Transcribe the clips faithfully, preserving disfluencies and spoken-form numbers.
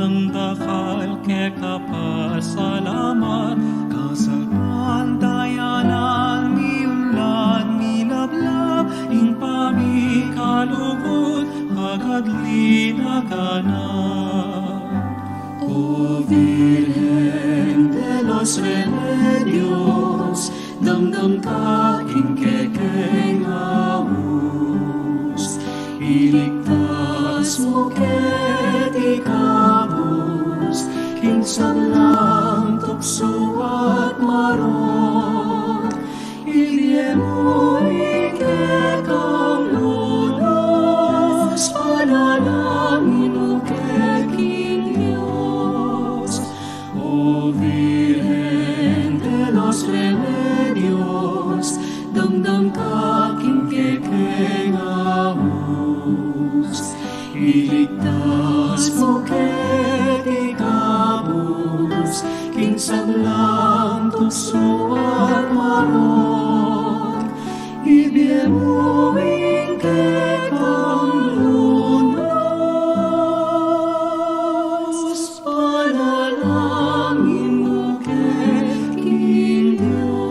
Dakal keka pasalamat, kasalpantayanan, miunlad, milablab ing pamikalugud, agad linaganan. O Virgen de los Remedios, damdam ka king kekeng aus, iligtas mu keti kabus king sablang tuksu at marok. Ibie mu ing kekang lunus, panalangin mu ke king Dios. O Virgen de los Remedios, damdam ka king kekeng aus, iligtas mu keti kabus king sablang tuksu at marok. Ibie mu ing kekang lunus, panalangin mu ke king Dios.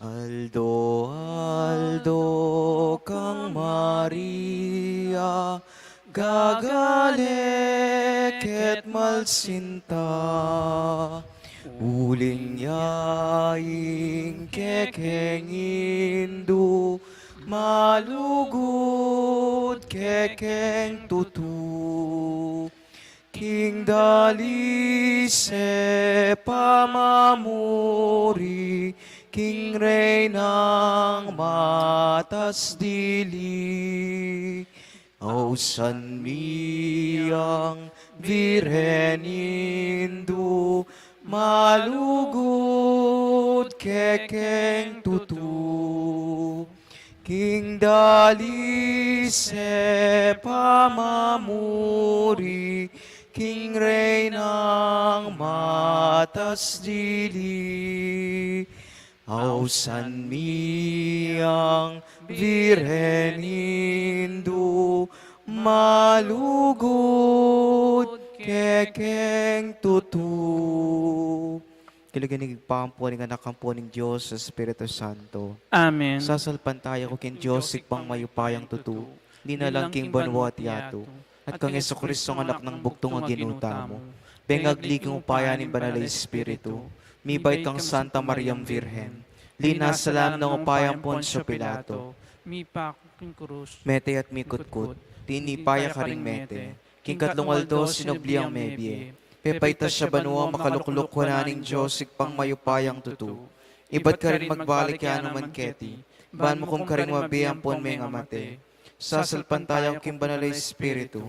Aldo-aldo kang Maria, gagale ket malsinta. Uling ya ing kekeng Indu, malugud kekeng tutu. King dalise pamamuri, king Reynang matas dili. Ausan mi yang Virgen Indu, malugud kekeng tutu. King dalise pamamuri, king Reynang matas dili. Ausan mi yang Virgen Indu, malugud kekeng tutu. King lagyu ning Ibpa, ampo ning Anak, ampo ning Dios Espiritu Santo. Amen. Sasalpantaya ku king Dios, Ibpang mayupayang tutu, linalang king banua at yatu, at kang Jesucristo, Anak nang bugtung a Ginu tamu, bengagli king upaya ning Banal a Espiritu, mibait kang Santa Mariang Virgen, linasa la nang upaya nang Poncio Pilato, mipaku king krus, mete at mikutkut, tinipa ya karing mete, king katlung aldo sinubli yang mebie, pepaitas ya banua, makalukluk wanan ning Dios Ibpang mayupayang tutu. Ibat karin magbalik ya naman keti, ban mukum karing mabie ampon mengamate. Sasalpantaya ku king Banal a Espiritu,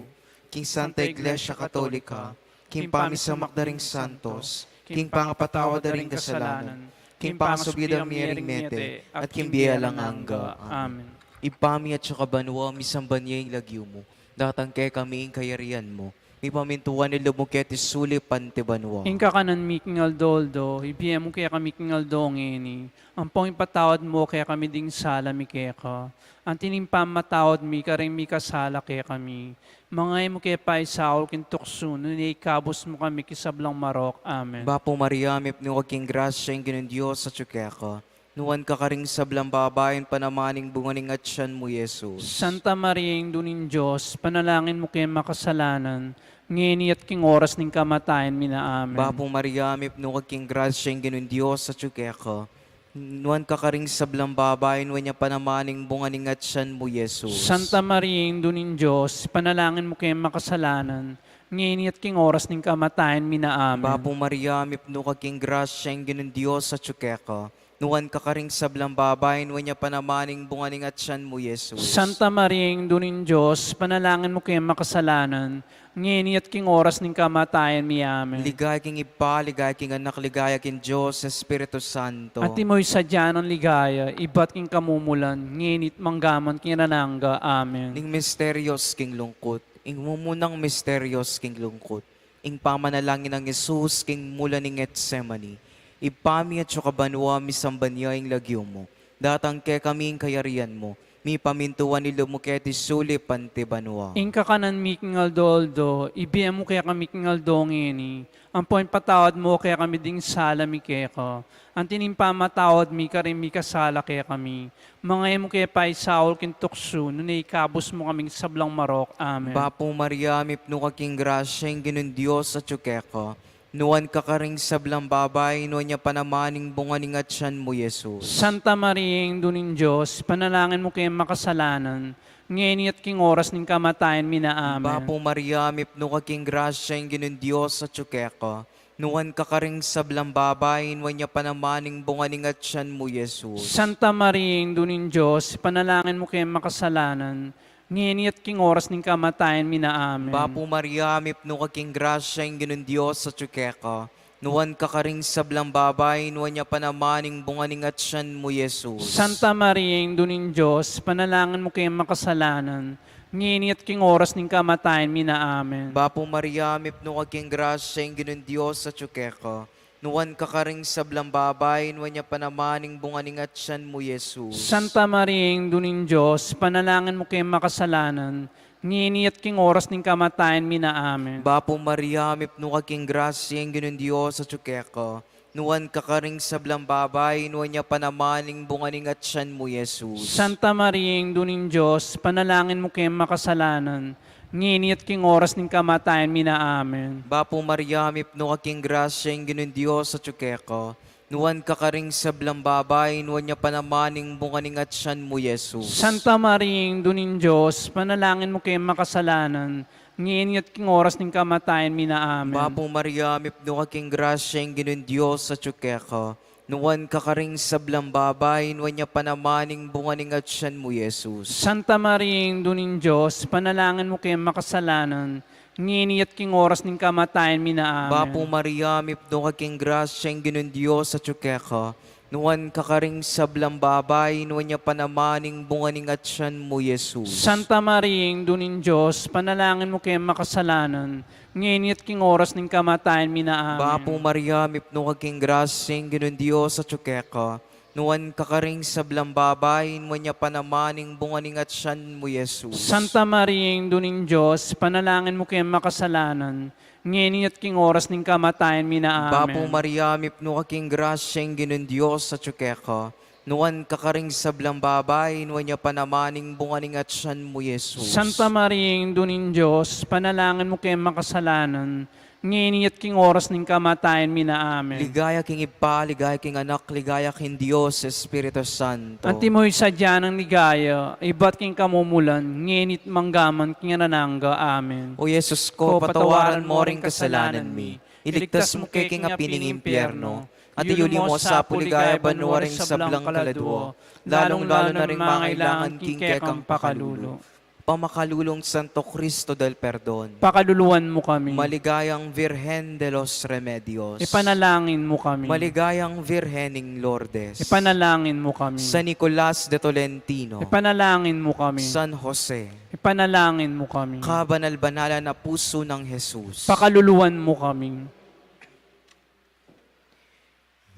king Santa Iglesia Katolika, king pamisamak da ring santos, king pangapatawad da ring kasalanan, king pangasubli dang mie ring mete, at king bie alang angga. Amen. Ibpa mi, atsu ka banua, misamban ya ing lagyu mu. Datang kekami ing kayarian mu. Mipamintuan ing lub mu keti sulip anti banua. Ing kakanan mi king aldo-aldo, ibie mu kekami king aldo ngeni. Ampon ipatawad mu kekami ding sala mi keka, anti ning pamamatawad mi karing mikasala kekami. Manga e mu ke paisaul king tuksu, nune ikabus mu kami king sablang marok. Amen. Bapu Maria, mipnu ka king grasya, ing Ginung Dios atsu keka. Nuan ka karing sablang babai, nuan pa naman ing bunga ning atyan mu, Jesus. Santa Maria, Indu ning Dios, ipanalangin mu keng makasalanan, ngeni at king oras ning kamatayan mi na. Amen. Bapu Maria, mipnu ka king grasya, ing Ginung Dios atsu keka. Nuan ka karing sablang babai, nuan ya pa naman ing bunga ning atyan mu, Jesus. Santa Maria, Indu ning Dios, ipanalangin mu keng makasalanan, ngeni at king oras ning kamatayan mi na. Amen. Bapu Maria, mipnu ka king grasya, ing Ginung Dios atsu keka. Nuan ka karing sablang babai, nuan ya pa naman ing bunga ning atyan mu, Jesus. Santa Maria, Indu ning Dios, ipanalangin mu keng makasalanan, ngeni at king oras ning kamatayan mi. Amen. Ligaya king Ibpa, ligaya king Anak, ligaya king Dios Espiritu Santo. Antimo ing sadya nang ligaya, ibat king kamumulan, ngeni at manggaman king alang angga. Amen. Ning misterios king lungkut. Ing mumunang misterios king lungkut. Ing pamanalangin nang Jesus king mula ning Getsemani. Ibpa mi atsu ka banua, misamban ya ing lagyu mu. Datang kekami ing kayarian mu. Mipamintuan ing lub mu keti sulip anti banua. Ing kakanan mi king aldo-aldo, ibie mu kekami king aldo ngeni. Ampon ipatawad mu kekami ding sala mi keka, anti ning pamamatawad mi karing mikasala kekami. Manga e mu ke paisaul king tuksu, nune ikabus mu kami king sablang marok. Amen. Bapu Maria, mipnu ka king grasya, ing Ginung Dios atsu keka. Nuan ka karing sablang babai, nuan ya pa naman ing bunga ning atyan mu, Jesus. Santa Maria, Indu ning Dios, ipanalangin mu keng makasalanan, ngeni at king oras ning kamatayan mi na. Amen. Bapu Maria, mipnu ka king grasya, ing Ginung Dios atsu keka. Nuan ka karing sablang babai, nuan ya pa naman ing bunga ning atyan mu, Jesus. Santa Maria, Indu ning Dios, ipanalangin mu keng makasalanan, ngeni at king oras ning kamatayan mi na. Amen. Bapu Maria, mipnu ka king grasya, ing Ginung Dios atsu keka. Nuan ka karing sablang babai, nuan ya pa naman ing bunga ning atyan mu, Jesus. Santa Maria, Indu ning Dios, ipanalangin mu keng makasalanan, ngeni at king oras ning kamatayan mi na. Amen. Bapu Maria, mipnu ka king grasya, ing Ginung Dios atsu keka. Nuan ka karing sablang babai, nuan ya pa naman ing bunga ning atyan mu, Jesus. Santa Maria, Indu ning Dios, ipanalangin mu keng makasalanan, ngeni at king oras ning kamatayan mi na. Amen. Bapu Maria, mipnu ka king grasya, ing Ginung Dios atsu keka. Nuan ka karing sablang babai, nuan ya pa naman ing bunga ning atian mu, Jesus. Santa Maria, Indu ning Dios, ipanalangin mu kaming makasalanan, ngeni at king oras ning kamatayan mi na. Amen. Bapu Maria, mipnu ka king grasya, ing Ginung Dios atyu keka. Nuan ka karing sablang babai, nuan ya pa naman ing bunga ning atian mu, Jesus. Santa Maria, Indu ning Dios, ipanalangin mu kaming makasalanan, ngeni at king oras ning kamatayan mi na. Amen. Bapu Maria, mipnu ka king grasya, ing Ginung Dios atyu keka. Nuan ka karing sablang babai, nuan ya pa naman ing bunga ning atian mu, Jesus. Santa Maria, Indu ning Dios, ipanalangin mu kaming makasalanan, ngeni at king oras ning kamatayan mi na. Amen. Bapu Maria, mipnu ka king grasya, ing Ginung Dios atyu keka. Nuan ka karing sablang babai, nuan ya pa naman ing bunga ning atian mu, Jesus. Santa Maria, Indu ning Dios, ipanalangin mu kaming makasalanan, ngeni at king oras ning kamatayan mi na. Amen. Bapu Maria, mipnu ka king grasya, ing Ginung Dios atyu keka. Nuan ka karing sablang babai, nuan ya pa naman ing bunga ning atian mu, Jesus. Santa Maria, Indu ning Dios, ipanalangin mu kaming makasalanan, ngeni at king oras ning kamatayan mi na. Amen. Bapu Maria, mipnu ka king grasya, ing Ginung Dios atyu keka. Nuan ka karing sablang babai, nuan ya pa naman ing bunga ning atian mu, Jesus. Santa Maria, Indu ning Dios, ipanalangin mu kaming makasalanan, ngeni at king oras ning kamatayan mi na. Amen. Ligaya king Ibpa, ligaya king Anak, ligaya king Dios Espiritu Santo. Antimo ing sadya nang ligaya, ibat king kamumulan, ngeni at mangga man king alang angga. Amen. O Jesus ko, patawaran mu ring kasalanan mi, iligtas mu kami king api ning impyerno, at iyuli mu sa pu king ligaya banua ring sablang kaladua, lalung-lalu na ring mangailangan king kekang pakalulu. Pamakalulung Santo Cristo del Perdon. Pakaluluan mu kami. Maligayang Virgen de los Remedios. Ipanalangin mu kami. Maligayang Virgen ning Lourdes. Ipanalangin mu kami. San Nicolas de Tolentino. Ipanalangin mu kami. San Jose. Ipanalangin mu kami. Kabanal-banalan a pusu nang Jesus. Pakaluluan mu kami.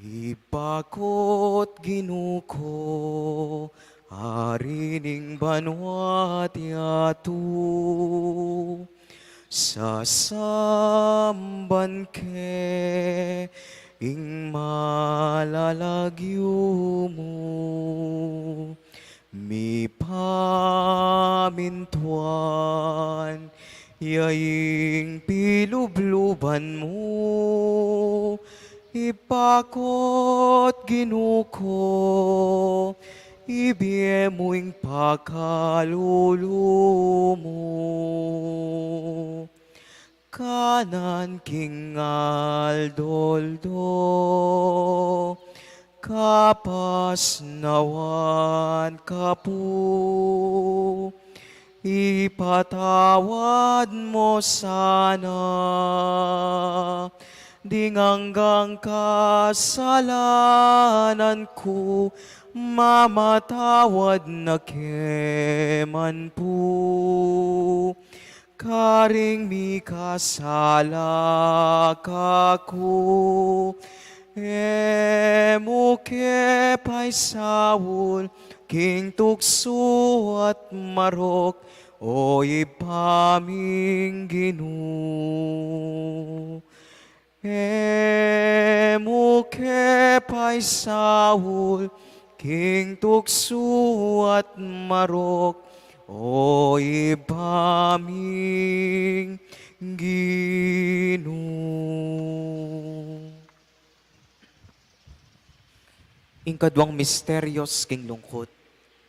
Ibpa ko at Ginu ko, Ari ning banua at yatu, sasamban ke ing malalagyu mu. Mipamintuan ya ing pilubluban mu, Ibpa ko at Ginu ko, ibie mu ing pakalulu mu. Kanan king aldo-aldo, kapasnawan ka pu. Ipatawad mu sana ding anggang kasalanan ku, mamatawad na ke man pu karing mikasala kaku. E mu ke paisaul king tuksu at marok, O Ibpa ming Ginu. E mu ke paisaul king tuksu at marok, O Ibpa ming Ginu. Ing kaduang misterios king lungkut,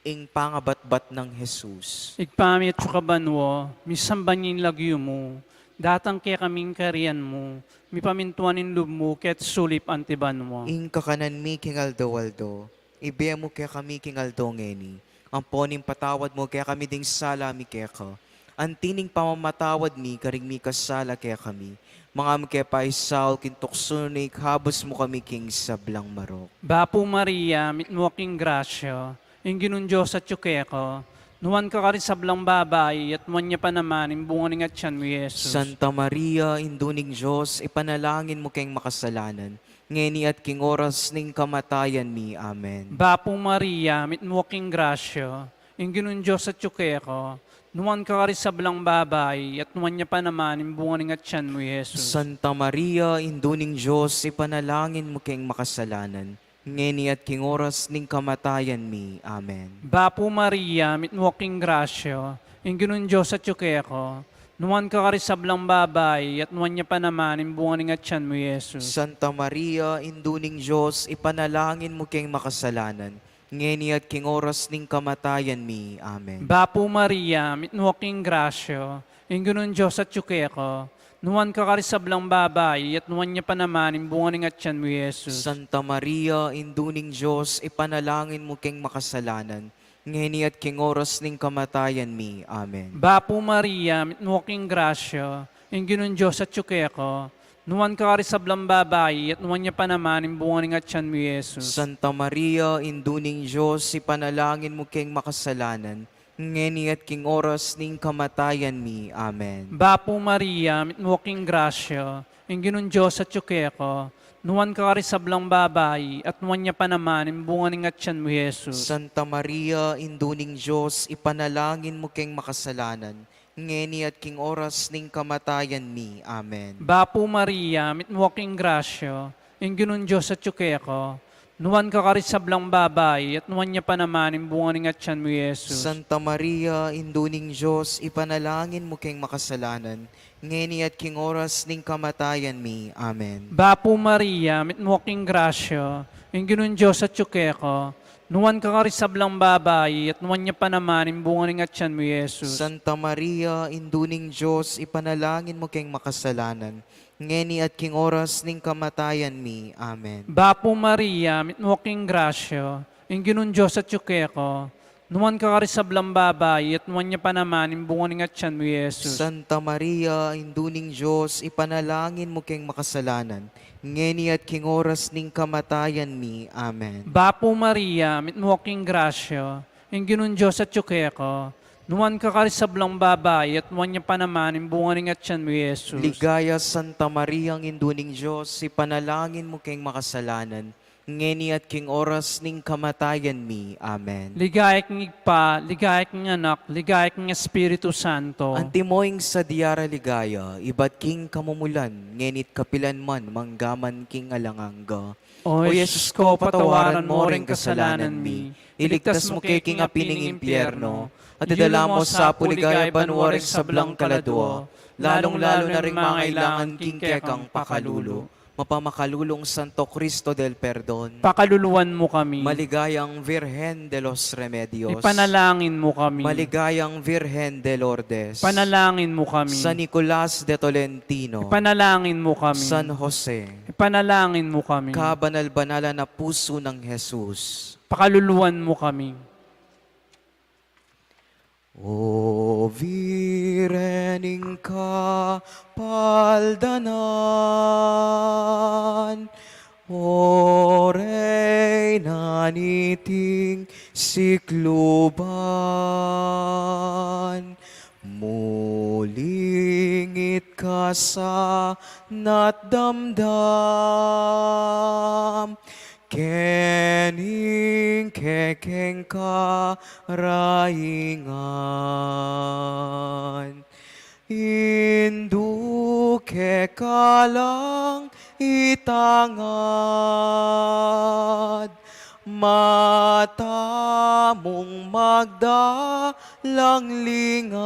ing pangabatbat nang Jesus. Ibpa mi atsu ka banua, misamban ya ing lagyu mu, datang kekami ing kayarian mu, mipamintuan ing lub mu keti sulip anti banua. Ing kakanan mi king aldo-aldo, ibie mu kekami king aldo ngeni, ampon ipatawad mu kekami ding sala mi keka, anti ning pamamatawad mi karing mikasala kekami. Manga mu ke paisaul king tuksu, nune ikabus mu kami king sablang marok. Bapu Maria, mitmu ka king grasya, ing Ginung Dios atyu keka, nuan ka karing sablang babai, at nuan ya pa naman ing bunga ning atian mu, Jesus. Santa Maria, Indu ning Dios, ipanalangin mu keng makasalanan, ngeni at king oras ning kamatayan mi. Amen. Bapu Maria, mitmu ka king grasya, ing Ginung Dios atyu keka, nuan ka karing sablang babai, at nuan ya pa naman ing bunga ning atian mu, i Jesus. Santa Maria, Indu ning Dios, ipanalangin mu keng makasalanan, ngeni at king oras ning kamatayan mi. Amen. Bapu Maria, mitmu ka king grasya, ing Ginung Dios atyu keka, nuan ka karing sablang babai, at nuan ya pa naman ing bunga ning atian mu, i Jesus. Santa Maria, Indu ning Dios, ipanalangin mu keng makasalanan, ngeni at king oras ning kamatayan mi. Amen. Bapu Maria, mitmu ka king grasya, ing Ginung Dios atyu keka, nuan ka karing sablang babai, at nuan ya pa naman ing bunga ning atian mu, i Jesus. Santa Maria, Indu ning Dios, ipanalangin mu keng makasalanan, ngeni at king oras ning kamatayan mi. Amen. Bapu Maria, mitmu ka king grasya, ing Ginung Dios atyu keka, nuan ka karing sablang babai, at nuan ya pa naman ing bunga ning atian mu, i Jesus. Santa Maria, Indu ning Dios, ipanalangin mu keng makasalanan, ngeni at king oras ning kamatayan mi. Amen. Bapu Maria, mitmu ka king grasya, ing Ginung Dios atyu keka, nuan ka karing sablang babai, at nuan ya pa naman ing bunga ning atian mu, i Jesus. Santa Maria, Indu ning Dios, ipanalangin mu keng makasalanan, ngeni at king oras ning kamatayan mi. Amen. Bapu Maria, mitmu ka king grasya, ing Ginung Dios atyu keka, nuan ka karing sablang babai, at nuan ya pa naman ing bunga ning atian mu, i Jesus. Santa Maria, Indu ning Dios, ipanalangin mu keng makasalanan, ngeni at king oras ning kamatayan mi. Amen. Bapu Maria, mitmu ka king grasya, ing Ginung Dios atyu keka, nuan ka karing sablang babai, at nuan ya pa naman ing bunga ning atian mu, i Jesus. Santa Maria, Indu ning Dios, ipanalangin mu keng makasalanan, ngeni at king oras ning kamatayan mi. Amen. Bapu Maria, mitmu ka king grasya, ing Ginung Dios atyu keka, nuan ka karing sablang babai, at nuan ya pa naman ing bunga ning atian mu, i Jesus. Santa Maria, Indu ning Dios, ipanalangin mu keng makasalanan, ngeni at king oras ning kamatayan mi. Amen. Bapu Maria, mitmu ka king grasya, ing Ginung Dios atyu keka, nuan ka karing sablang babai, at nuan ya pa naman ing bunga ning atian mu, i Jesus. Ligaya, Santa Maria, Indu ning Dios, ipanalangin mu keng makasalanan, ngeni at king oras ning kamatayan mi. Amen. Ligaya king Ibpa, ligaya king Anak, ligaya king Espiritu Santo. Antimo ing sadya ra ligaya, ibat king kamumulan, ngeni't kapilan man, manggaman king alang angga. O Jesus ko, patawaran mo ring kasalanan mi, iligtas mu ke king api ning impyerno, at idala mo sa pu king ligaya banua ring sablang kaladua, lalung-lalu na ring mangailangan king kekang pakalulu. Mapamakalulung Santo Cristo del Perdon, pakaluluan mu kami. Maligayang Virgen de los Remedios, ipanalangin mu kami. Maligayang Virgen de Lourdes, ipanalangin mu kami. San Nicolas de Tolentino, ipanalangin mu kami. San Jose, ipanalangin mu kami. Kabanal-banalan a pusu nang Jesus, pakaluluan mu kami. O Virgen ning kapaldanan, O Reyna niting sikluban, muling itkasa na't damdam kening kekeng karaingan. Indu keka lang itangad, matamung magdalang lingap,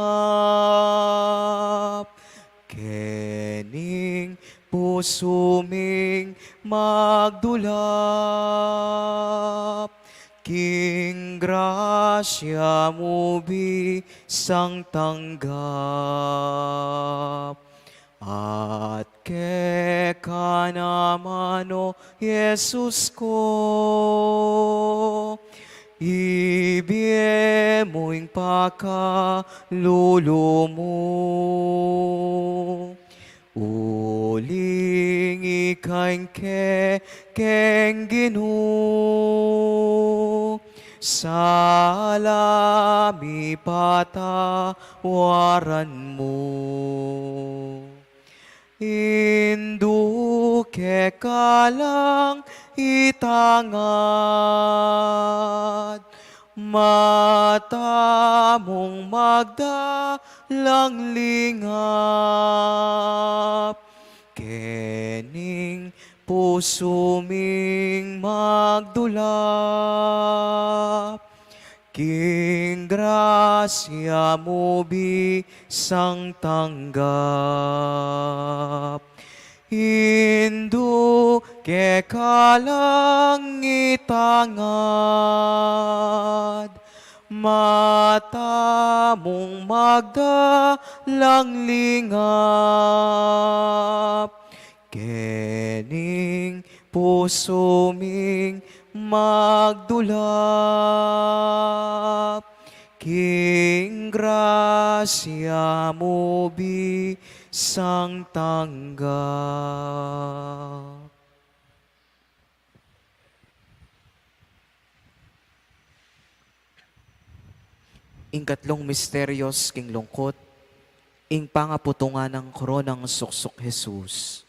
kening pusu ming magdulap, king grasya mu bisang tanggap. At keka naman, O Jesus ko, ibie mu ing pakalulu mu. Uling ika ing kekeng Ginu, sala mi patawaran mu. Indu keka lang itangad, mata mung magdalang lingap, kening pusu ming magdulap, king grasya mu bisang tanggap. Indu keka lang itangad, mata mung magdalang lingap, kening pusu ming magdulap, king grasya mu bisang tanggap. Ing katlung misteryos king lungkut, ing pangaputungan nang koronang suksuk Jesus.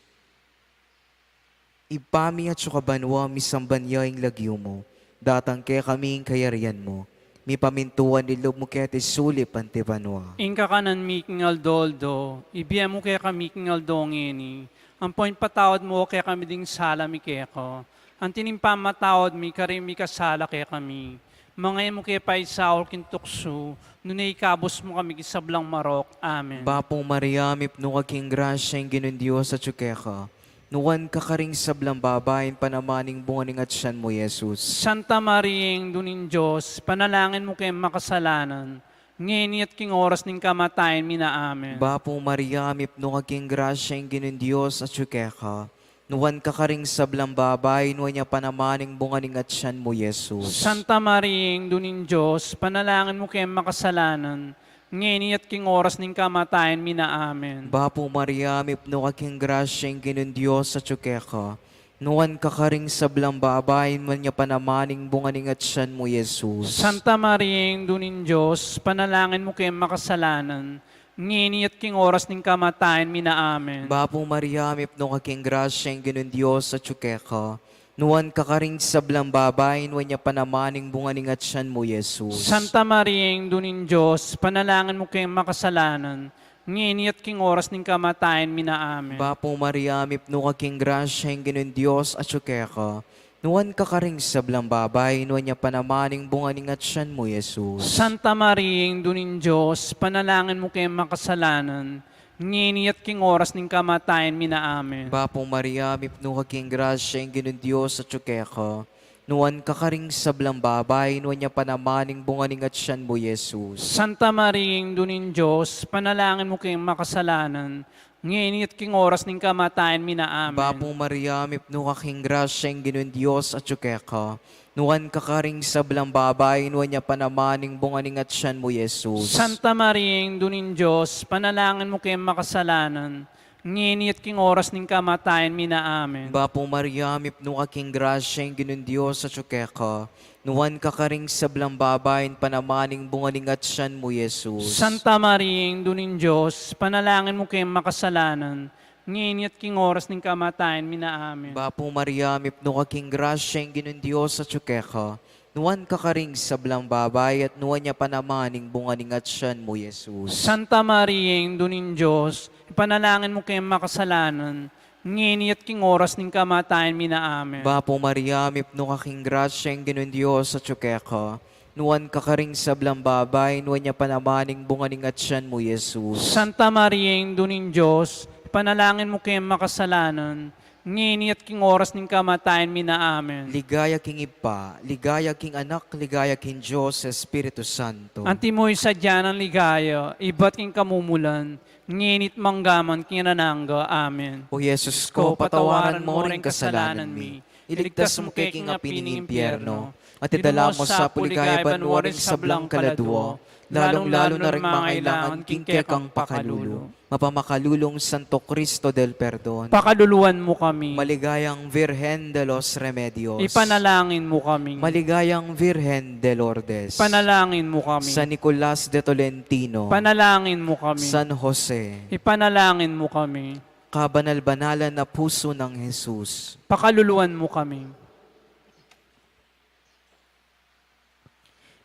Ibpa mi, atsu ka banua, misamban ya ing lagyu mu, datang kekami ing kayarian mu, mipamintuan ing lub mu keti sulip anti banua. Ing kakanan mi king aldo-aldo, ibie mu kekami king aldo ngeni, ampo ipatawad mu kekami ding sala mi keka, anti ning pamamatawad mi karing mikasala kekami. Manga e mu ke paisaul king tuksu, nune ikabus mu kami king sablang marok. Amen. Bapu Maria, mipnu ka king grasya, ing Ginung Dios atsu keka. Nuan ka karing sablang babai, nuan pa naman ing bunga ning atian mu, Jesus. Santa Maria, Indu ning Dios, ipanalangin mu keng makasalanan, ngeni at king oras ning kamatayan mi na. Amen. Bapu Maria, mipnu ka king grasya, ing Ginung Dios atsu keka. Nuan ka karing sablang babai, nuan ya pa naman ing bunga ning atian mu, Jesus. Santa Maria, Indu ning Dios, ipanalangin mu keng makasalanan, ngeni at king oras ning kamatayan mi na. Amen. Bapu Maria, mipnu ka king grasya, ing Ginung Dios atsu keka. Nuan ka karing sablang babai, nuan ya pa naman ing bunga ning atian mu, Jesus. Santa Maria, Indu ning Dios, ipanalangin mu keng makasalanan, ngeni at king oras ning kamatayan mi na. Amen. Bapu Maria, mipnu ka king grasya, ing Ginung Dios atsu keka. Nuan ka karing sablang babai, nuan ya pa naman ing bunga ning atian mu, Jesus. Santa Maria, Indu ning Dios, ipanalangin mu keng makasalanan, ngeni at king oras ning kamatayan mi na. Amen. Bapu Maria, mipnu ka king grasya, ing Ginung Dios atsu keka. Nuan ka karing sablang babai, nuan ya pa naman ing bunga ning atian mu, Jesus. Santa Maria, Indu ning Dios, ipanalangin mu keng makasalanan, ngeni at king oras ning kamatayan mi na. Amen. Bapu Maria, mipnu ka king grasya, ing Ginung Dios atsu keka. Nuan ka karing sablang babai, nuan ya pa naman ing bunga ning atian mu, Jesus. Santa Maria, Indu ning Dios, ipanalangin mu keng makasalanan, ngeni at king oras ning kamatayan mi na. Amen. Bapu Maria, mipnu ka king grasya, ing Ginung Dios atsu keka. Nuan ka karing sablang babai, nuan ya pa naman ing bunga ning atian mu, Jesus. Santa Maria, Indu ning Dios, ipanalangin mu keng makasalanan, ngeni at king oras ning kamatayan mi na. Amen. Bapu Maria, mipnu ka king grasya, ing Ginung Dios atsu keka. Nuan ka karing sablang babai, nuan pa naman ing bunga ning atian mu, Jesus. Santa Maria, Indu ning Dios, ipanalangin mu keng makasalanan, ngeni at king oras ning kamatayan mi na. Amen. Bapu Maria, mipnu ka king grasya, ing Ginung Dios atsu keka. Nuan ka karing sablang babai, at nuan ya pa naman ing bunga ning atian mu, Jesus. Santa Maria, Indu ning Dios, ipanalangin mu keng makasalanan, ngeni at king oras ning kamatayan mi na. Amen. Bapu Maria, mipnu ka king grasya, ing Ginung Dios atsu keka. Nuan ka karing sablang babai, nuan ya pa naman ing bunga ning atian mu, Jesus. Santa Maria, Indu ning Dios, ipanalangin mu keng makasalanan, ngeni at king oras ning kamatayan mi na. Amen. Ligaya king Ibpa, ligaya king Anak, ligaya king Dios Espiritu Santo. Antimo ing sadya nang ligaya, ibat king kamumulan, ngeni at mangga man king alang angga. Amen. O Jesus ko, patawaran mo ring kasalanan mi, iligtas mu ke king api ning impyerno, at idala mu sa pu king ligaya banua ring sablang kaladua, lalung-lalu na ring mangailangan king kekang pakalulu. Mapamakalulung Santo Cristo del Perdon, pakaluluan mu kami. Maligayang Virgen de los Remedios, ipanalangin mu kami. Maligayang Virgen de Lourdes, ipanalangin mu kami. San Nicolas de Tolentino, ipanalangin mu kami. San Jose, ipanalangin mu kami. Kabanal-banalan a Puso nang Jesus, pakaluluan mu kami.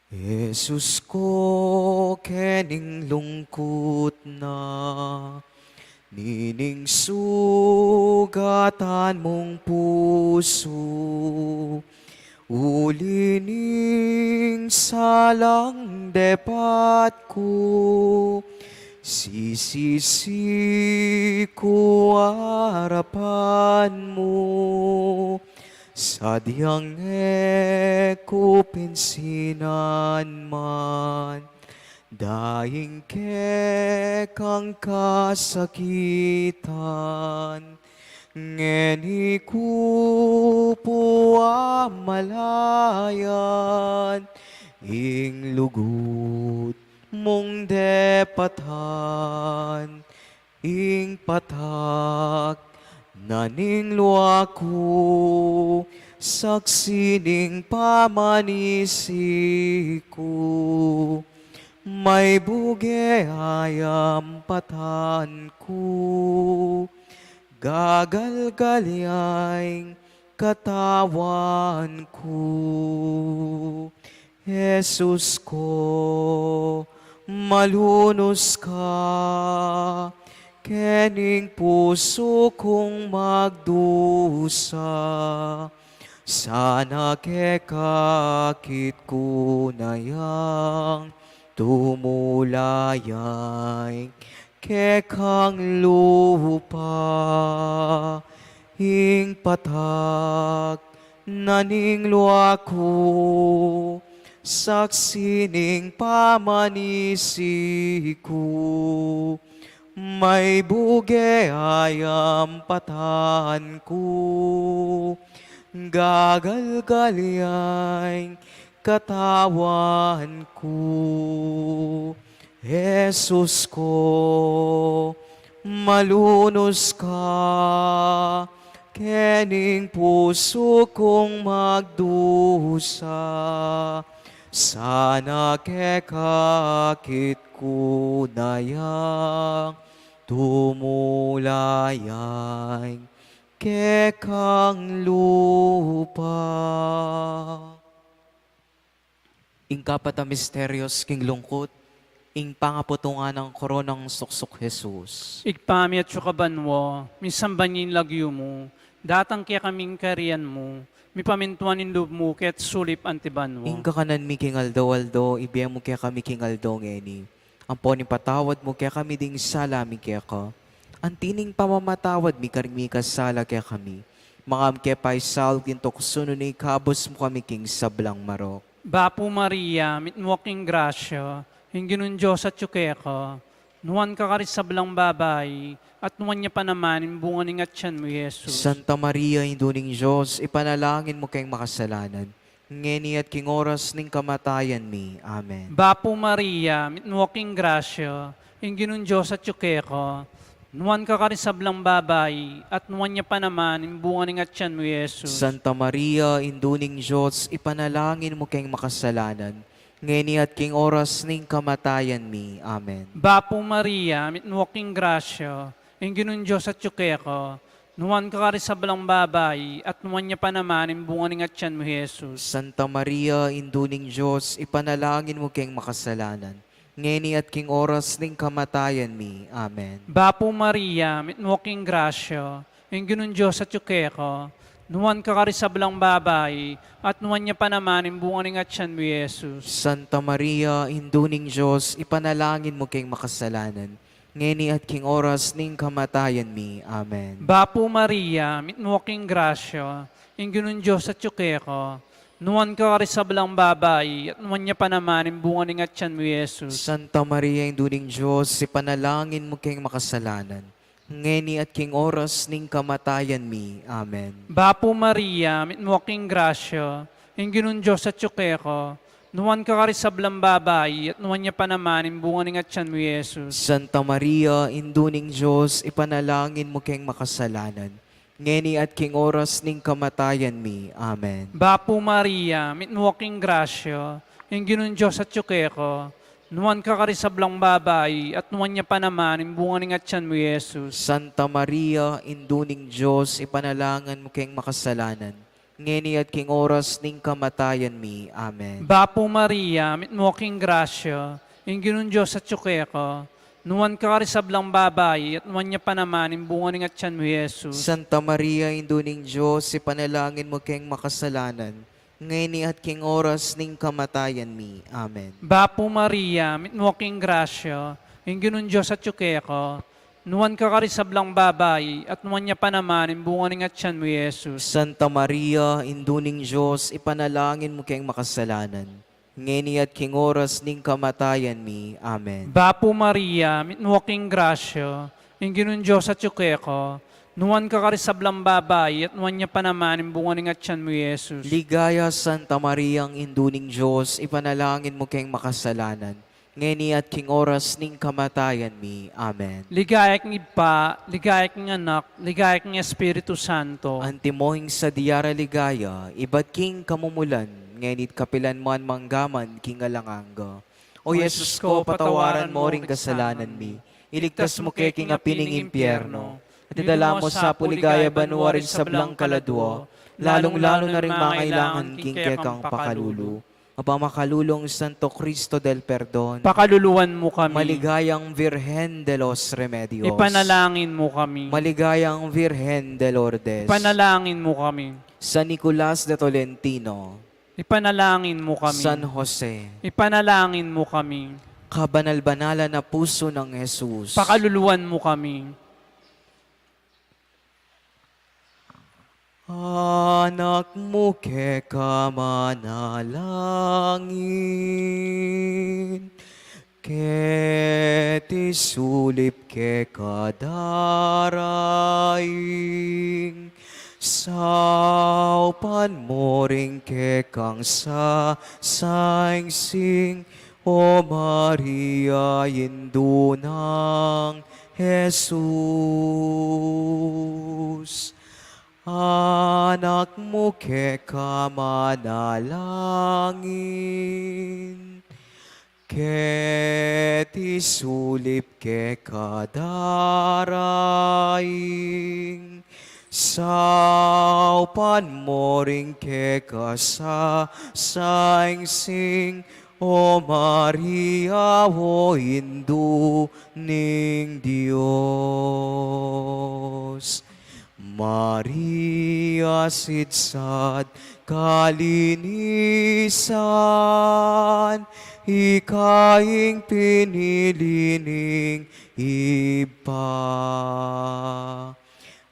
Jesus ko, kening lungkut na nining sugatan mung pusu, uli ning salang depat ku, sisisi ku arapan mu, sadyang e ku pinsinan man daing kekang kasakitan, ngeni ku pu amalayan ing lugud mung depatan, ing patak na ning lua ku, saksi ning pamanisi ku, maybuge ayampatan ku, gagalgal ya ing katawan ku. Jesus ko, malunus ka kening pusu kung magdusa. Sana keka akit ku na yang tumula ya ing kekang lupa, ing patak na ning lua ku, saksi ning pamanisi ku, maybuge ayampatan ku, gagalgal ya ing katawan ku. Jesus ko, malunus ka kening pusu kung magdusa. Sana keka akit ku na yang tumula ya ing kekang lupa. Ing kapat a misterios king lungkut, ing pangaputungan nang koronang suksuk Jesus. Ibpa mi atsu ka banua, misamban ya ing lagyu mu, datang kekami ing kayarian mu, mipamintuan ing lub mu keti sulip anti banua. Ing kakanan mi king aldo-aldo ibie mu kekami king aldo ngeni. Ampon ipatawad mu kekami ding sala mi keka, anti ning pamamatawad mi karing mikasala kekami. Manga e mu ke paisaul king tuksu, nune ikabus mu kami king sablang marok. Bapu Maria, mitmu ka king grasya, ing Ginung Dios atyu keka, nuan ka karing sablang babai, at nuan ya pa naman ing bunga ning atian mu, Jesus. Santa Maria, Indu ning Dios, ipanalangin mu keng makasalanan, ngeni at king oras ning kamatayan mi. Amen. Bapu Maria, mitmu ka king grasya, ing Ginung Dios atyu keka, nuan ka karing sablang babai, at nuan ya pa naman ing bunga ning atian mu, Jesus. Santa Maria, Indu ning Dios, ipanalangin mu keng makasalanan, ngeni at king oras ning kamatayan mi. Amen. Bapu Maria, mitmu ka king grasya, ing Ginung Dios atyu keka, nuan ka karing sablang babai, at nuan ya pa naman ing bunga ning atian mu, Jesus. Santa Maria, Indu ning Dios, ipanalangin mu keng makasalanan, ngeni at king oras ning kamatayan mi. Amen. Bapu Maria, mitmu ka king grasya, ing Ginung Dios atyu keka, nuan ka karing sablang babai, at nuan ya pa naman ing bunga ning atian mu, Jesus. Santa Maria, Indu ning Dios, ipanalangin mu keng makasalanan, ngeni at king oras ning kamatayan mi. Amen. Bapu Maria, mitmu ka king grasya, ing Ginung Dios atyu keka, nuan ka karing sablang babai, at nuan ya pa naman ing bunga ning atian mu, Jesus. Santa Maria, Indu ning Dios, ipanalangin mu keng makasalanan, ngeni at king oras ning kamatayan mi. Amen. Bapu Maria, mitmu ka king grasya, ing Ginung Dios atyu keka, nuan ka karing sablang babai, at nuan ya pa naman ing bunga ning atian mu, Jesus. Santa Maria, Indu ning Dios, ipanalangin mu keng makasalanan, ngeni at king oras ning kamatayan mi. Amen. Bapu Maria, mitmu ka king grasya, ing Ginung Dios atyu keka, nuan ka karing sablang babai, at nuan ya pa naman ing bunga ning atian mu, Jesus. Santa Maria, Indu ning Dios, ipanalangin mu keng makasalanan, ngeni at king oras ning kamatayan mi. Amen. Bapu Maria, mitmu ka king grasya, ing Ginung Dios atyu keka, nuan ka karing sablang babai, at nuan ya pa naman ing bunga ning atyan mu, Jesus. Santa Maria, Indu ning Dios, ipanalangin mu keng makasalanan, ngeni at king oras ning kamatayan mi. Amen. Bapu Maria, mitmu ka king grasya, ing Ginung Dios atyu keka, nuan ka karing sablang babai, at nuan ya pa naman ing bunga ning atyan mu, Jesus. Santa Maria, Indu ning Dios, ipanalangin mu keng makasalanan, ngeni at king oras ning kamatayan mi. Amen. Bapu Maria, mitmu ka king grasya, ing Ginung Dios atyu keka, nuan ka karing sablang babai, at nuan ya pa naman ing bunga ning atyan mu, Jesus. Ligaya, Santa Maria, Indu ning Dios, ipanalangin mu keng makasalanan, ngeni at king oras ning kamatayan mi. Amen. Ligaya king Ibpa, ligaya king Anak, ligaya king Espiritu Santo. Antimo ing sadya ra ligaya, ibat king kamumulan, ngeni at kapilan man, mangga man king alang angga. O Jesus ko, patawaran mu ring kasalanan mi, iligtas mu ke king api ning impyerno, at idala mu sa pu king ligaya banua ring sablang kaladua, lalung-lalu na ring mangailangan king kekang pakalulu. Mapamakalulung Santo Cristo del Perdon, pakaluluan mu kami. Maligayang Virgen de los Remedios, ipanalangin mu kami. Maligayang Virgen de Lourdes, ipanalangin mu kami. San Nicolas de Tolentino, ipanalangin mu kami. San Jose, ipanalangin mu kami. Kabanal-banalan a puso nang Jesus, pakaluluan mu kami. Anak mu keka manalangin, keti sulip keka daraing, saupan mu ring kekang sasaingsing, O Maria, Indu nang Jesus. Anak mu keka manalangin, keti sulip keka daraing, saupan mu ring keka sasaingsing, O Maria, o Indu ning Dios. Maria, sidsad kalinisan, ika ing pinili ning Ibpa.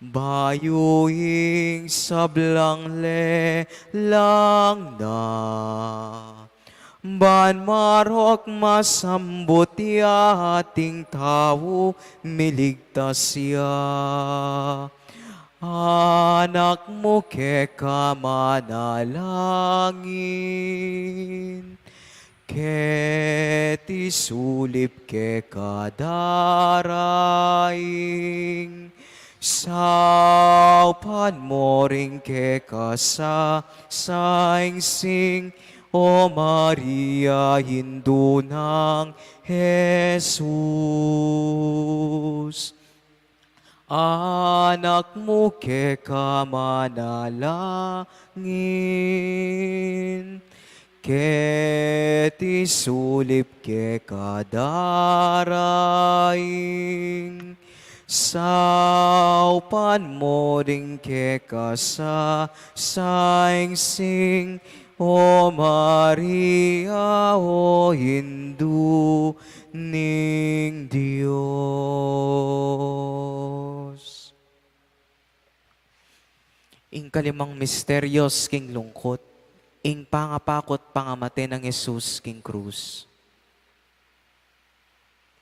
Bayu ing sablang lelang na, ban marok masambut ya ating tau, miligtas ya. Anak mu keka manalangin, keti sulip keka daraing, saupan mu ring keka sasaingsing, O Maria, Indu nang Jesus. Anak mu keka manalangin, keti sulip keka daraing, saupan mu ring keka sasaingsing, O Maria, o Indu ning Dios. Ing kalimang misterios king lungkut, ing pangapakut pangamate nang Jesus king krus.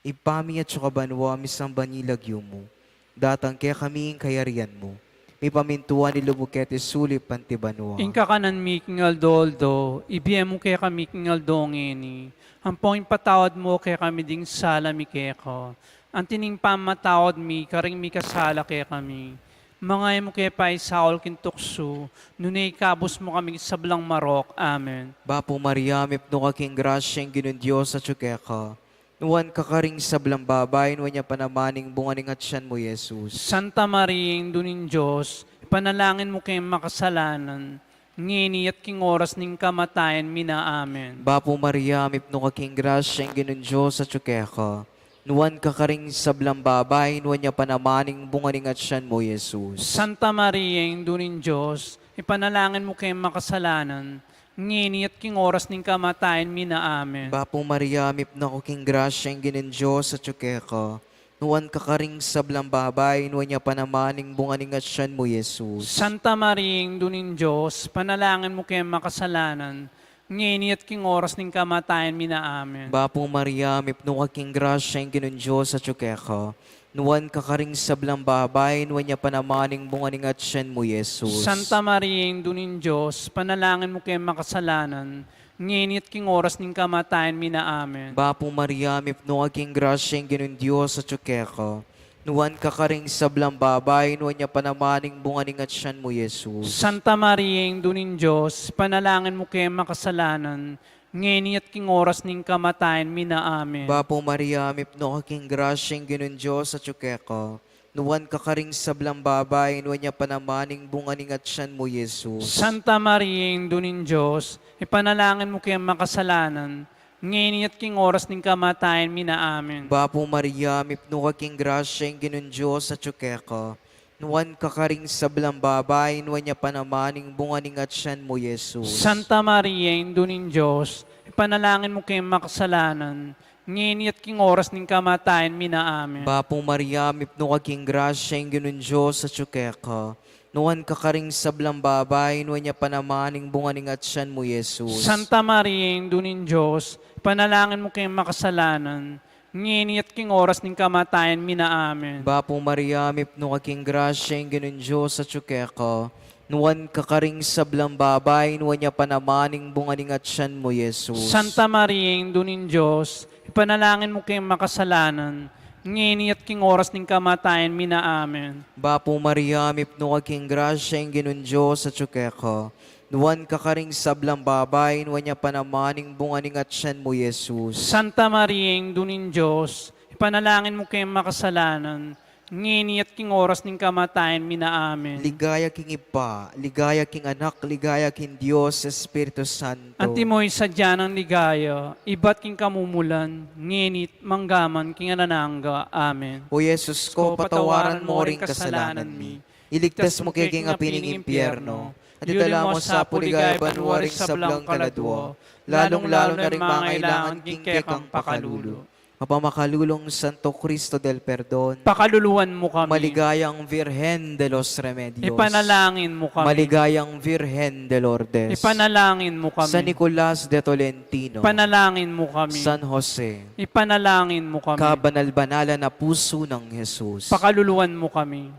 Ibpa mi atsu ka banua, misamban ya ing lagyu mu. Datang kekami ing kayarian mu. Mipamintuan ing lub mu keti sulip anti banua. Ing kakanan mi king aldo-aldo, ibie mu kekami king aldo ngeni. Ampon ipatawad mu kekami ding sala mi keka, anti ning pamamatawad mi karing mikasala kekami. Manga e mu ke paisaul king tuksu, nune ikabus mu kami king sablang marok. Amen. Bapu Maria, mipnu ka king grasya, ing Ginung Dios atsu keka. Nuan ka karing sablang babai, nuan ya pa naman ing bunga ning atyan mu, Jesus. Santa Maria, Indu ning Dios, ipanalangin mu keng makasalanan, ngeni at king oras ning kamatayan mi na. Amen. Bapu Maria, mipnu ka king grasya, ing Ginung Dios atyu keka. Nuan ka karing sablang babai, nuan ya pa naman ing bunga ning atyan mu, Jesus. Santa Maria, Indu ning Dios, ipanalangin mu kaming makasalanan, ngeni at king oras ning kamatayan mi na. Amen. Bapu Maria, mipnu ka king grasya, ing Ginung Dios atyu keka. Nuan ka karing sablang babai, nuan ya pa naman ing bunga ning atyan mu, Jesus. Santa Maria, Indu ning Dios, ipanalangin mu kaming makasalanan, ngeni at king oras ning kamatayan mi na. Amen. Bapu Maria, mipnu ka king grasya, ing Ginung Dios atyu keka. Nuan ka karing sablang babai, nuan ya pa naman ing bunga ning atyan mu, Jesus. Santa Maria, Indu ning Dios, ipanalangin mu kaming makasalanan, ngeni at king oras ning kamatayan mi na. Amen. Bapu Maria, mipnu ka king grasya, ing Ginung Dios atyu keka. Nuan ka karing sablang babai, nuan ya pa naman ing bunga ning atyan mu, Jesus. Santa Maria, Indu ning Dios, ipanalangin mu kaming makasalanan, ngeni at king oras ning kamatayan mi na. Amen. Bapu Maria, mipnu ka king grasya, ing Ginung Dios atyu keka. Nuan ka karing sablang babai, nuan ya pa naman ing bunga ning atyan mu, Jesus. Santa Maria, Indu ning Dios, ipanalangin mu kaming makasalanan, ngeni at king oras ning kamatayan mi na. Amen. Bapu Maria, mipnu ka king grasya, ing Ginung Dios atyu keka. Nuan ka karing sablang babai, nuan ya pa naman ing bunga ning atyan mu, Jesus. Santa Maria, Indu ning Dios, ipanalangin mu kaming makasalanan, ngeni at king oras ning kamatayan mi na. Amen. Bapu Maria, mipnu ka king grasya, ing Ginung Dios atyu keka. Nuan ka karing sablang babai, nuan ya pa naman ing bunga ning atyan mu, Jesus. Santa Maria, Indu ning Dios, ipanalangin mu kaming makasalanan, ngeni at king oras ning kamatayan mi na. Amen. Bapu Maria, mipnu ka king grasya, ing Ginung Dios atyu keka. Nuan ka karing sablang babai, nuan ya pa naman ing bunga ning atyan mu, Jesus. Santa Maria, Indu ning Dios, ipanalangin mu kaming makasalanan, ngeni at king oras ning kamatayan mi na. Amen. Bapu Maria, mipnu ka king grasya, ing Ginung Dios atyu keka. Nuan ka karing sablang babai, nuan ya pa naman ing bunga ning atyan mu, Jesus. Santa Maria, Indu ning Dios, ipanalangin mu kaming makasalanan, ngeni at king oras ning kamatayan mi na. Amen. Ligaya king Ibpa, ligaya king Anak, ligaya king Dios Espiritu Santo. Antimo ing sadya nang ligaya, ibat king kamumulan, ngeni at manggaman king alang angga. Amen. O Jesus ko, patawaran mu ring kasalanan mi. Iligtas mu kami king api ning impyerno. At idala mu sa pu king ligaya banua ring sablang kaladua, lalung-lalu na ring mangailangan king kekang pakalulu. Mapamakalulung Santo Cristo del Perdon. Pakaluluan mu kami. Maligayang Virgen de los Remedios. Ipanalangin mu kami. Maligayang Virgen de Lourdes. Ipanalangin mu kami. San Nicolas de Tolentino. Ipanalangin mu kami. San Jose. Ipanalangin mu kami. Kabanal-banalan a pusu nang Jesus. Pakaluluan mu kami.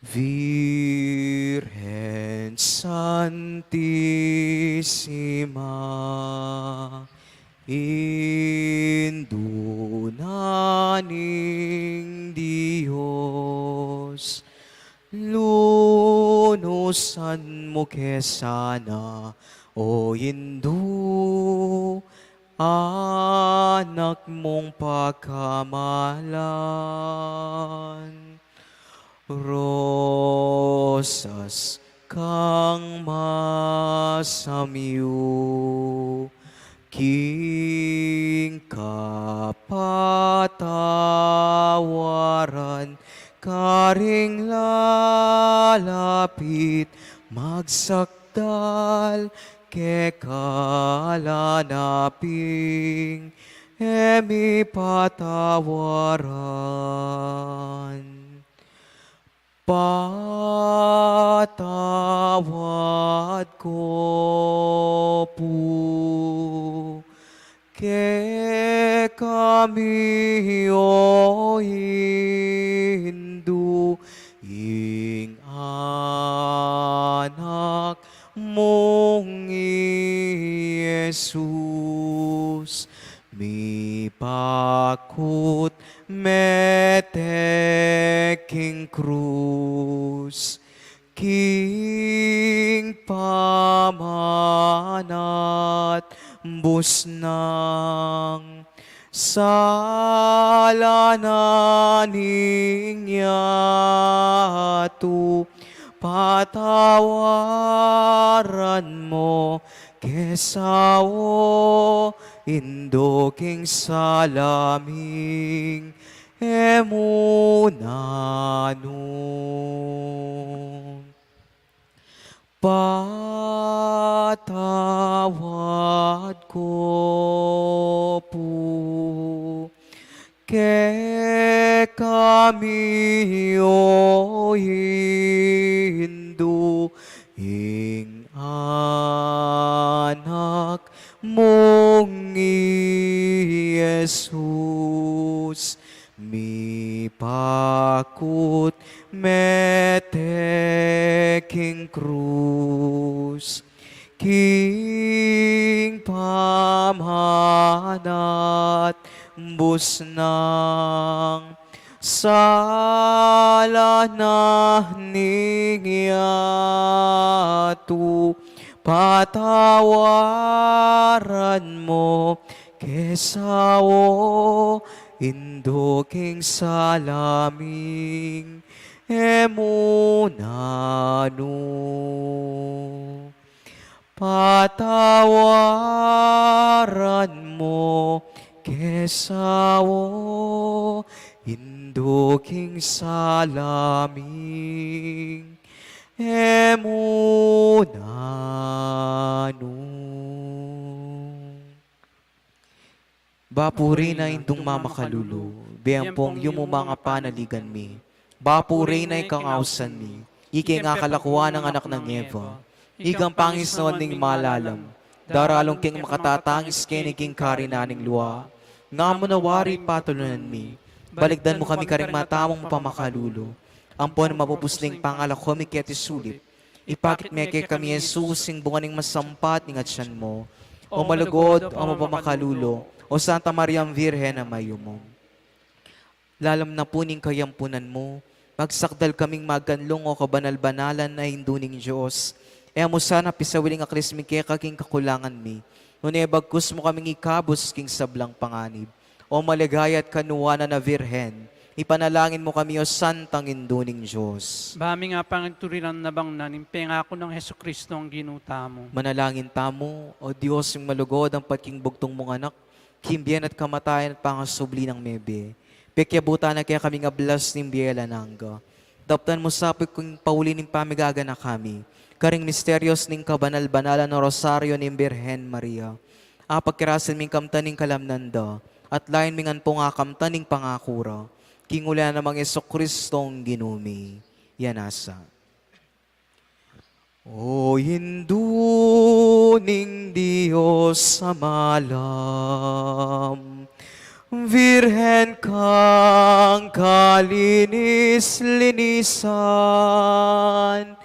Virgen Santisima, Indu na ning Dios, lunusan mu ke sana, O Indu, Anak mung pagkamalan. Rosas kang masamyu, king kapatawaran, karing lalapit magsakdal keka, la na pin e mipatawaran. Patawad ko pu kekami, O Indu, ing Anak mung i Jesus, mipakut mete king krus, king pamanatbus nang sala na ning yatu, Patawaran mu ke sa o Indu king sala ming e mu nanu. Patawad ko pu kekami, o Indu, ing Anak mung i Jesus, mipakut mete king krus, king pamanatbus nang sala na ning yatu. Patawaran mu ke sa o Indu king sala ming e mu nanu. Patawaran mu ke sa o Indu king sala ming e mu nanu. Bapu Reyna, Indung mamakalulu, bie ampong yumu mangapanaligan mi. Bapu Reyna, ikang ausan mi, ike nga kalakuan nang anak nang Eva, ikang pangisnawan ning malalam, daralung keng makatatangis keni king karinan ning lua, nga mu na wari patulunan mi, balikdan mu kami karing mata mung pamakalulu, ampon mapupus ning pangalako mi keti sulip, ipakit me kekami i Jesus, ing bunga ning masampat ning atian mu. O malugud, o mapamakalulu, o Santa Mariang Virgen a mayumu. Lalam na pu ning kayampunan mu, magsakdal kaming maganlung, o kabanal-banalan a Indu ning Dios. E mu sana pisawil ing aklis mi keka king kakulangan mi, nune bagkus mu kaming ikabus king sablang panganib. O maligaya at kanuanan a Virgen, ipanalangin mu kami, o Santang Indu ning Dios. Ba mi nga panginturiran na bang na ning pengaku nang Jesucristo ang Ginu tamu. Manalangin tamu, o Dios, ing malugud, ampat king bugtung mung Anak, king bie na at kamatayan at pangasubli nang mebie, pekyabutan na kekami ing ablas ning bie alang angga. Daptan mu sa pu king pauli ning pamigaganaka mi karing misterios ning kabanal-banalan a Rosario ning Birhen Maria. Apagkerasan ming kamtan ning kalamnan da, at lain ming ampong akamtan ning pangaku ra, king uli na nang Jesucristong Ginu mi. Yan nasa. O Indu ning Dios a malam, Virgen kang kalinis-linisan,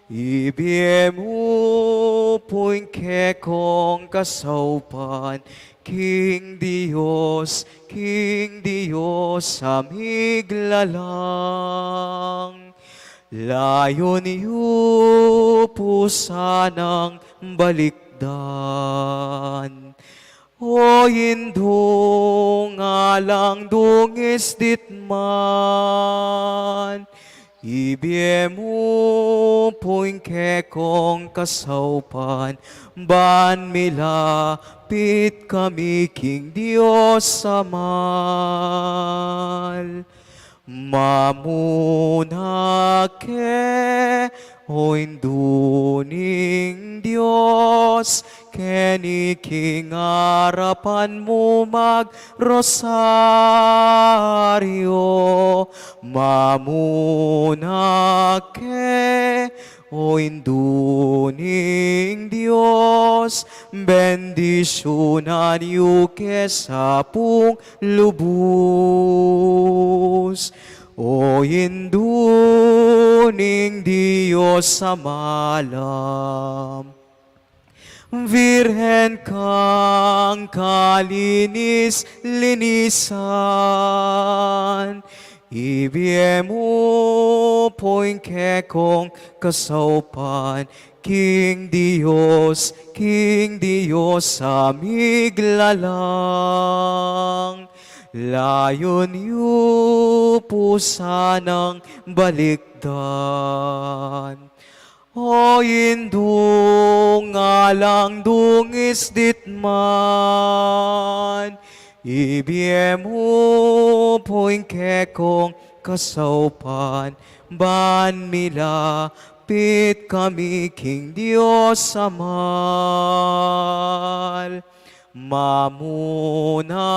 ibie mu pu ing kekong kasaupan king Dios, king Dios a miglalang. Layun yu pu sanang balikdan, o Indung alang dungis ditman, ibie mu pu ing kekong kasaupan, ban milapit kami king Dios Amal. Mamuna ke, o Indu ning Dios, keni king arapan mu magrosaryo. Mamuna ke, o Indu ning Dios, bendisyunan yu ke sa pung lubus. O Indu ning Dios a malam, Virgen kang kalinis-linisan, ibie mu pu ing kekong kasaupan king Dios, king Dios a miglalang. Layun yu pusa nang balikdan. O Indu, alang dungis ditman, ibie mu pu ing kekong kasaupan, ban milapit kami king Dios Amal. Mamuna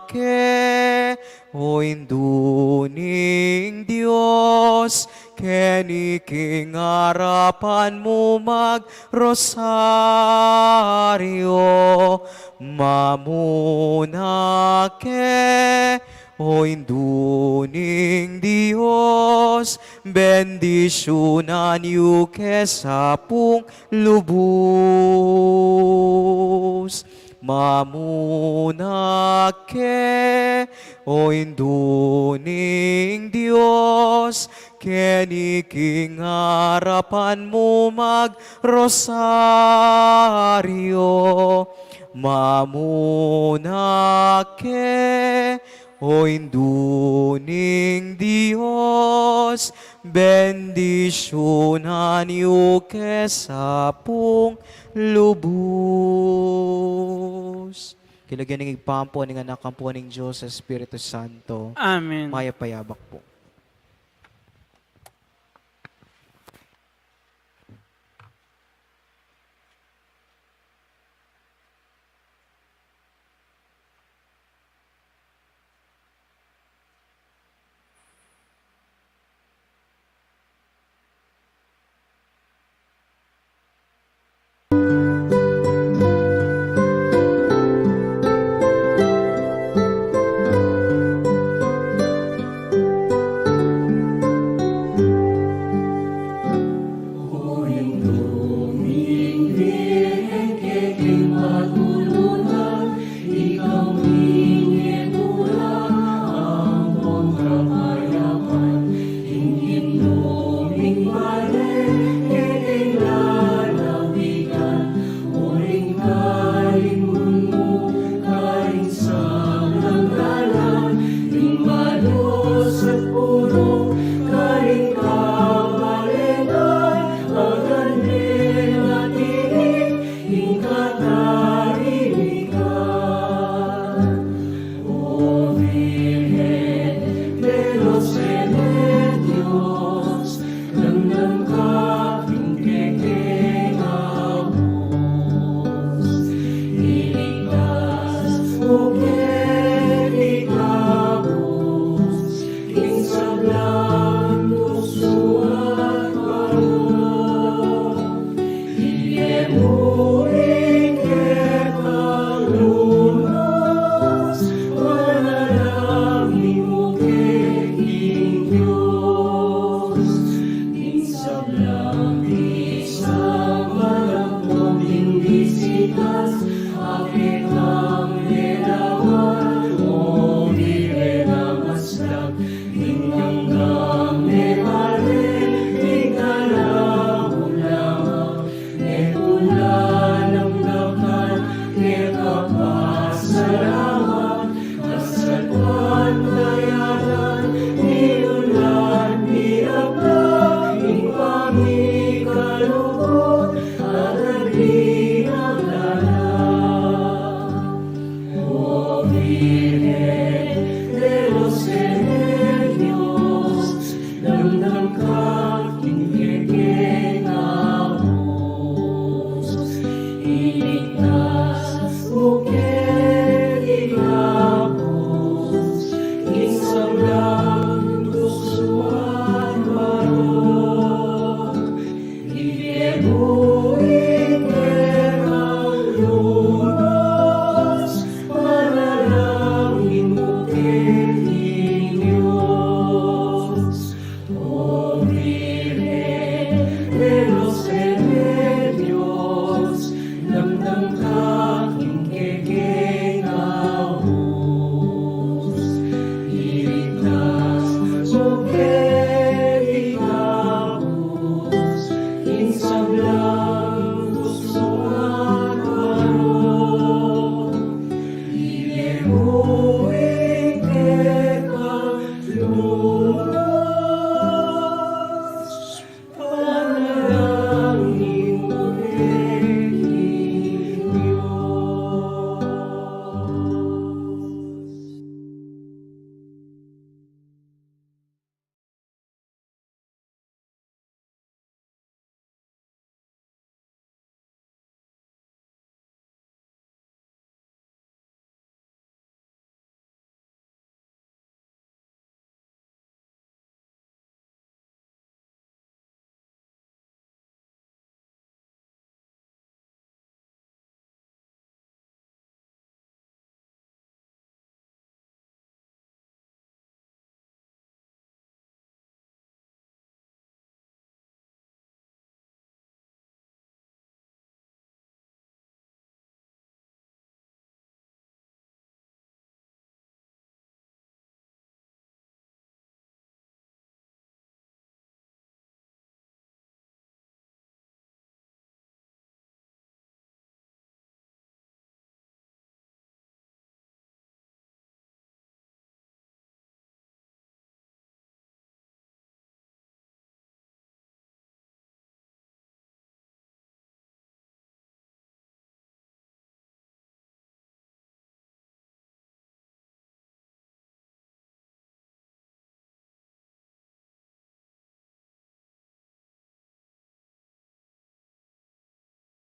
ke, o Indu ning Dios, keni king arapan mu magrosaryo. Mamuna ke, o Indu ning Dios, bendisyunan yu ke sa pung lubus. Mamuna ke, o Indu ning Dios, keni king arapan mu magrosaryo. Mamuna ke, o Indu ning Dios, bendisyunan yu ke sa pung lubus. King lagyu ning Ibpa, ampo ning Anak, ampo ning Dios Espiritu Santo. Amen. Mayap a yabak pu.